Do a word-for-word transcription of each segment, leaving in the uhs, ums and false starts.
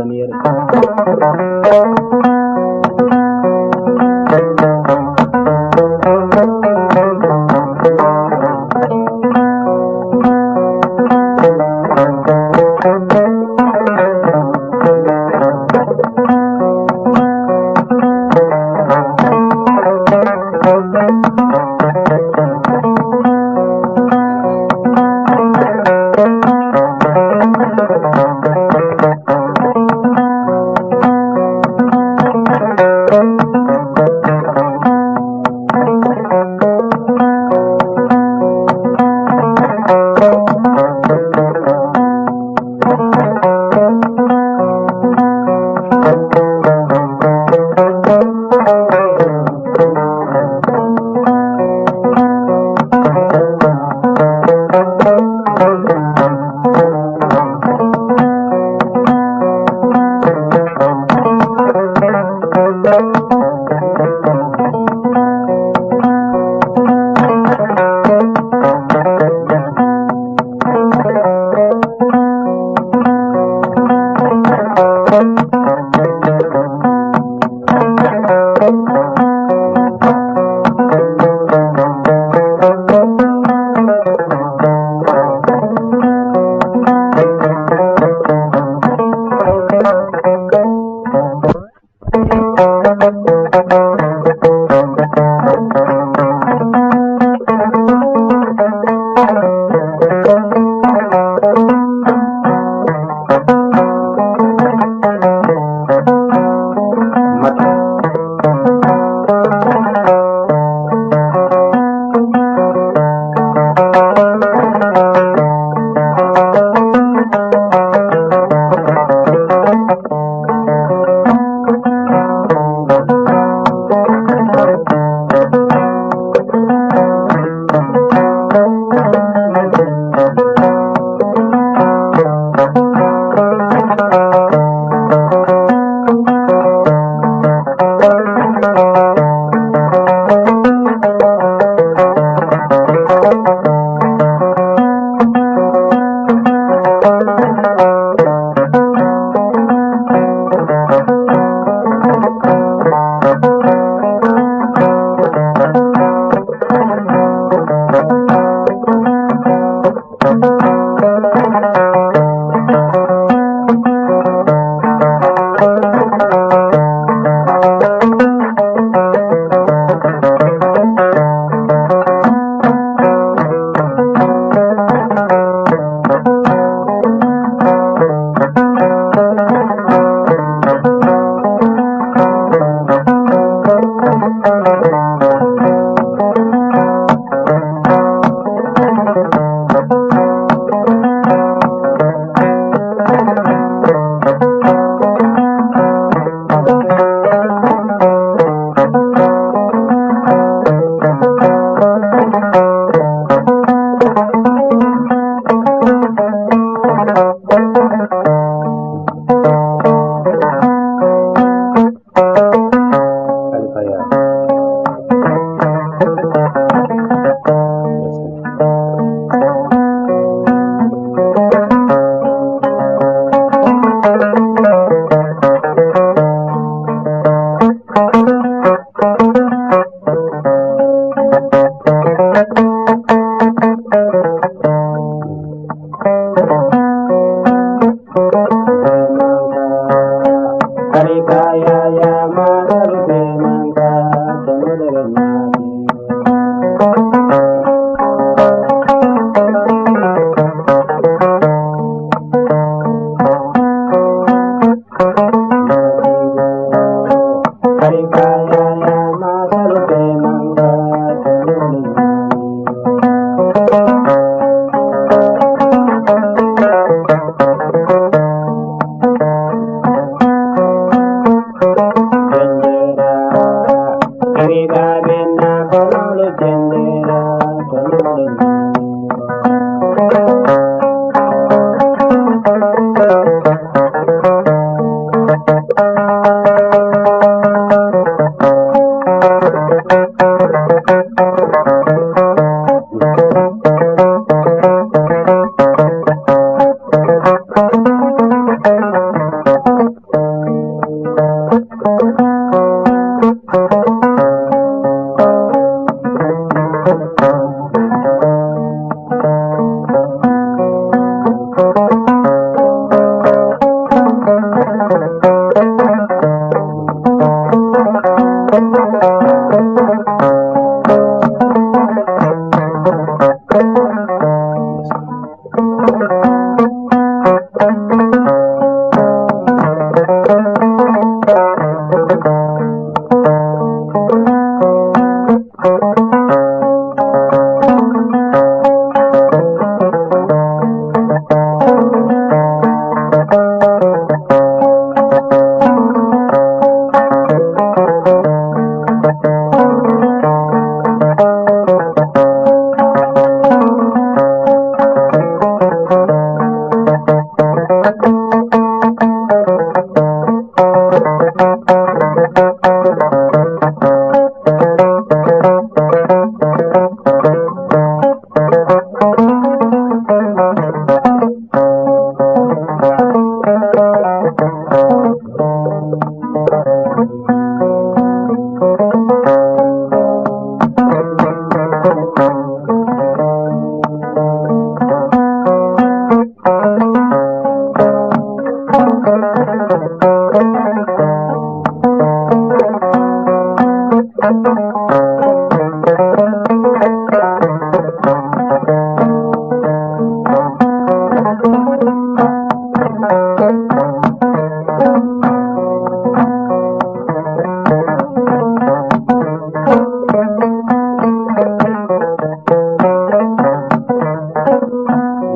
Taniyere.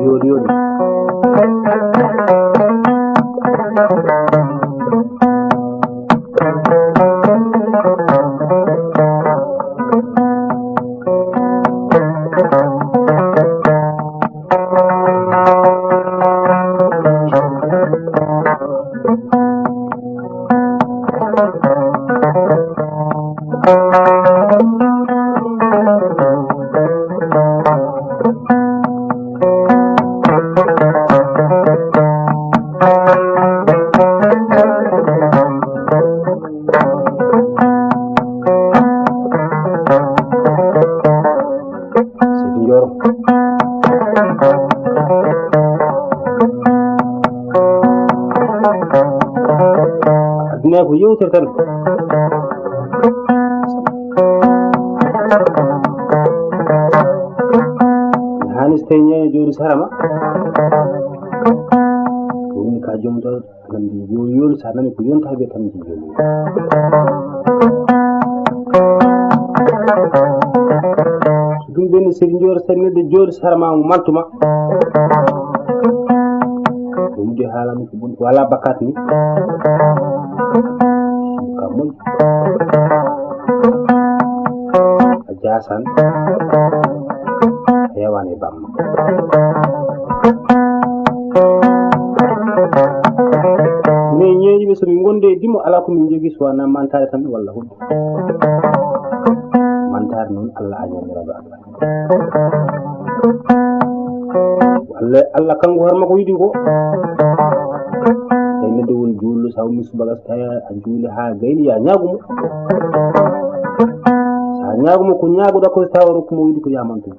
Yoni, yoni. Seydi Njooro. Aduna ko yewtere tan. Haani so tawi ñeeño jooɗi sara ma. Ko woni ka joom ɗo. Nandi yo yoolu, sa nani ko yonta ɓe tan jiyo. So ɗum ɓen seri joor sennede joor sarama mo mantuma. Ɗum de haalani ko boni ko wala bakkat ni. Ka moƴƴi. A jasan. A yawan e bamma. Min ñeeñi ɓe so min gonde e dimo ala ko min jogi so wona mantare tan walla huɗo. Mantare noon Allah a ñamiraɗo Allah. Allah, Allah kanko hoore makko yiɗi ko. Tawi neɗɗo woni juulɗo sa ummi subaka so tawi a juuli ha gayni ya ñaagu mo. Sa ñaagu mo ko ñaaguɗa ko tawa rokku mo yiɗi ko yamanto.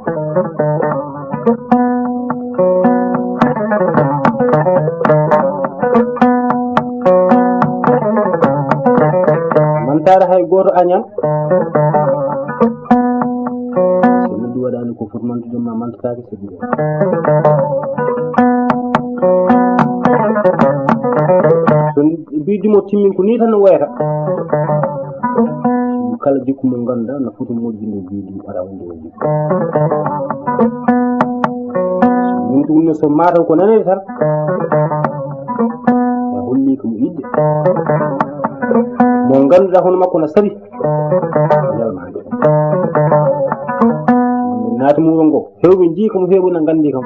Mantaare hay gooto añan. So noddi waɗaani ko foti mantude ma mantataake so ɗum. So mbiɗi mo timmin ko ni tan woyata. Kala jikku mo ngannduɗaa no foti moƴƴinde mbiɗi waɗa wonde o jikku. Min ɗum no so mataw ko nanede tan. A holli ko mo yiɗde. Mo ngannduɗaa hono makko na sari. Yalma hande. Min naati muuro ngo. Hewɓe njii kam, hewɓe na nganndi kam.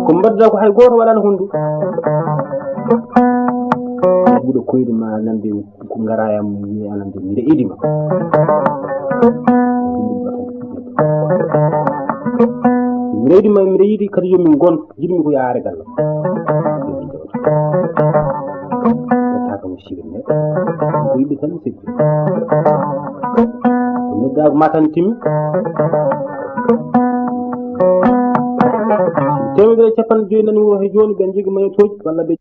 Ko mbadda ko hay gooto waɗaano hundu. Ɓuɗo koyɗe ma nande ko ngara yam ni anande mbiɗa idi ma. Mbiɗa idi ma, mbiɗa yiɗi kadi yo min ngon. Jiɗmi ko yaare Gallo. Ƴettaaka mo siwil ne. Ko yiɗde tan mi sikki. Ko noddaako ma tan timmi. Teemedere e capanɗe joyi nani wuro he jooni, ɓe njogii mayotooji walla ɓe